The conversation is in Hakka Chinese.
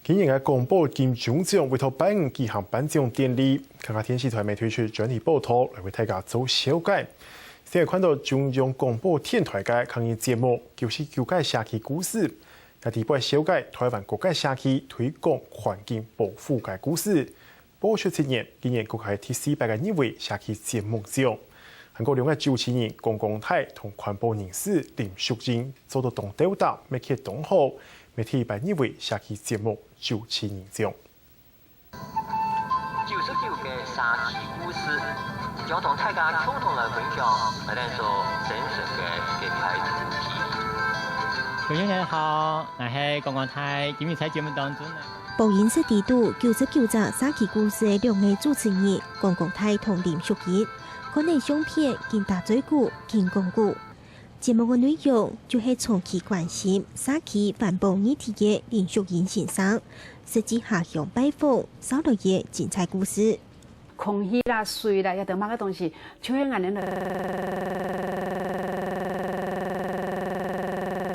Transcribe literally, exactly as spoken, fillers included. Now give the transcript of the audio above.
今年个廣播金鐘獎為著拜五舉行頒獎典禮，客家電視台乜推出專題報導來為大家做紹介。先來看著中央廣播電台个客語節目九十九个社區故事，也在這紹介台灣各个社區推廣環境保護个故事。 播出七年，今年共下第四擺个入圍社區節目獎。還過兩个主持人，公共台同環保人士林淑英做到當鬥搭，默契當好，乜第一擺入圍社區節目主持人獎。九十九个社區故事，將同大家共同來分享，來當做真實个一塊土地。朋友們好，𠊎係公共台，今日在節目當中呢。 播音室裡肚九十九隻社區故事个兩个主持人，公共台同林淑英，看等相片緊打嘴鼓、緊講古。節目个內容就係長期關心社區環保議題个林淑英先生，實際下鄉拜訪，捎來个精彩故事。空氣啦、水啦，也等麼个東西，就係恁樣來。